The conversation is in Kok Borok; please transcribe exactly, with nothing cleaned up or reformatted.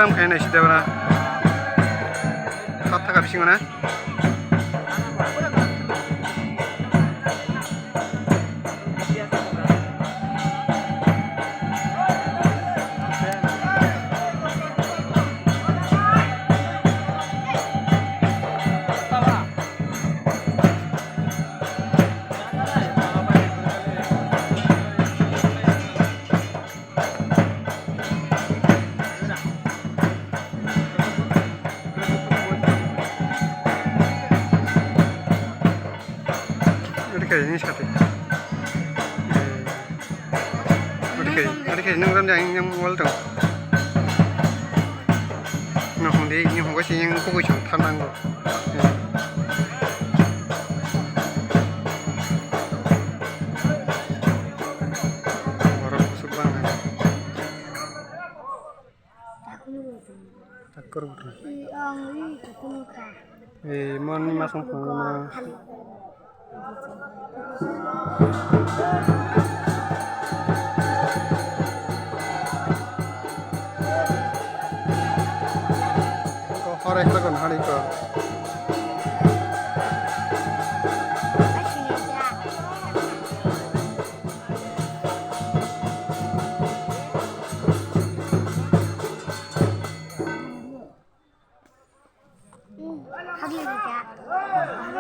Tam khaina sida bana. Sat taka bisingo na. Ori khe ni sati. Ori khe, ori khe nang ram jang yang wal tong. Nang hong di, nang hong si yang kugui chang than nang go. Borok bwswk bang nang. Takur bwtwi. Wi, ang wi, takur wngkha. Wi, mon ni masong phungo ma. Khali.